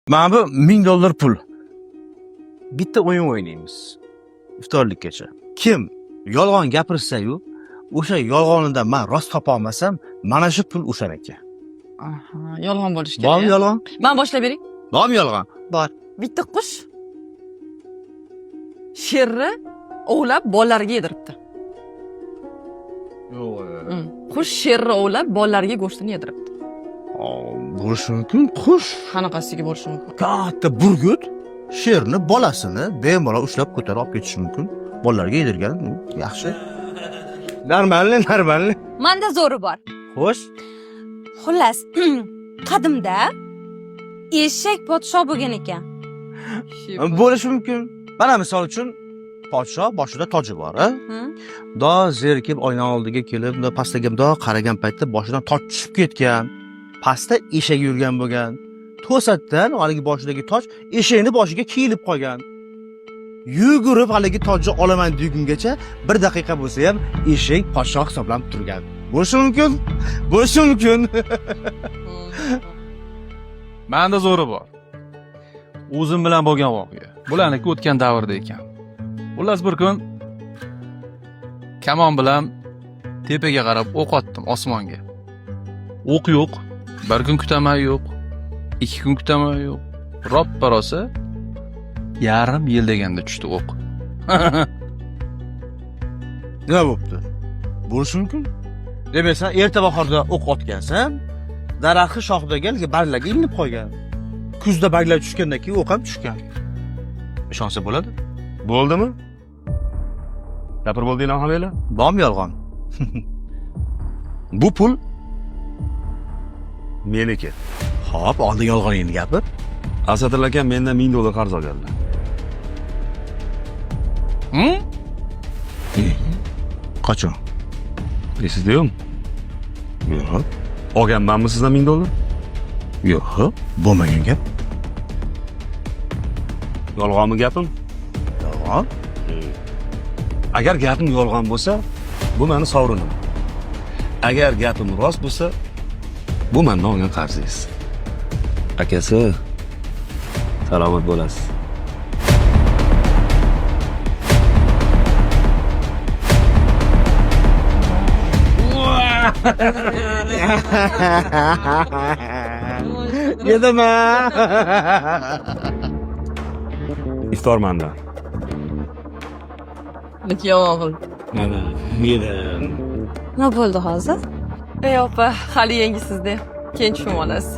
Mana bu $1000 pul. Bitta o'yin o'ynaymiz. Iftorlikkacha. Kim yolg'on gapirsa-yu, o'sha yolg'onidan man rost topa olmasam, mana shu pul o'shaniki. Aha, yolg'on bo'lishi kerak. Bormi yolg'on? Man boshlab bering. Bormi yolg'on? Bor. Bitta qush sherni ovlab bolalariga yediribdi. Yo'q. Qush sherni ovlab bolalariga go'shtini yediribdi. Bo'lishi mumkin, qush. Qanaqasiga bo'lishi mumkin? Katta burgut sherni bolasini bemalol ushlab ko'tarib olib ketishi mumkin. Bolalarga yedirgan, u yaxshi. Нормально, нормально. Manda zo'ri bor. Xo'sh. Xullas, qadimda eshak podsho bo'lgan ekan. Bo'lishi mumkin. Mana misol uchun podsho boshida toji bor, a? Do zerikib oyna oldiga kelib, bundoq pastaga bundoq qaragan paytda boshidan toj tushib ketgan. Pastda eshak yurgan bo'lgan. To'satdan haligi boshidagi toj eshakni boshiga kiyilib qolgan. Yugurib haligi tojni olaman degungacha bir daqiqa bo'lsa ham eshak podsho hisoblanib turgan. Bo'lishi mumkin. Bo'lishi mumkin. Manda zo'ri bor. O'zim bilan bo'lgan voqea. Bularniki o'tgan davrda ekan. Xullas bir kun kamon bilan tepaga qarab o'q otdim osmonga. O'q yo'q. Bir kun kutaman yo'q. 2 kun kutaman yo'q. Roppa rosa yarim yil deganda tushdi o'q. Nima bo'pti? Bo'lishi mumkin. Demak, sen erta bahorda o'q otgansan, daraxtni shoxidagi haligi barglarga ilinib qolgan. Kuzda barglar tushgandan keyin o'q ham tushgan. Ishonsa bo'ladi. Bo'ldimi? Gapirib bo'ldinglar hammanglar? Bormi yolg'on? Bu pul meniki. Xo'p, oldin yolg'oningni gapir. Asadil aka mendan $1000 qarz olganlar. Qachon? Esingizda yo'qmi? Yo'q. Olganmanmi sizdan $1000? Yo'q, bo'lmagan gap. Yolg'onmi gapim? Yolg'on. Agar gapim yolg'on bo'lsa, bu meni sovrinim. Agar gapim rost bo'lsa, bu mendan olgan qarzingiz. Akasi, salomat bo'lasiz. Yedim. Iftor mandan. Niki yomon qildi. Mana, yedim. Nima bo'ldi hozir? Ey opa, hali yangisizda. Keyin tushunib olasiz.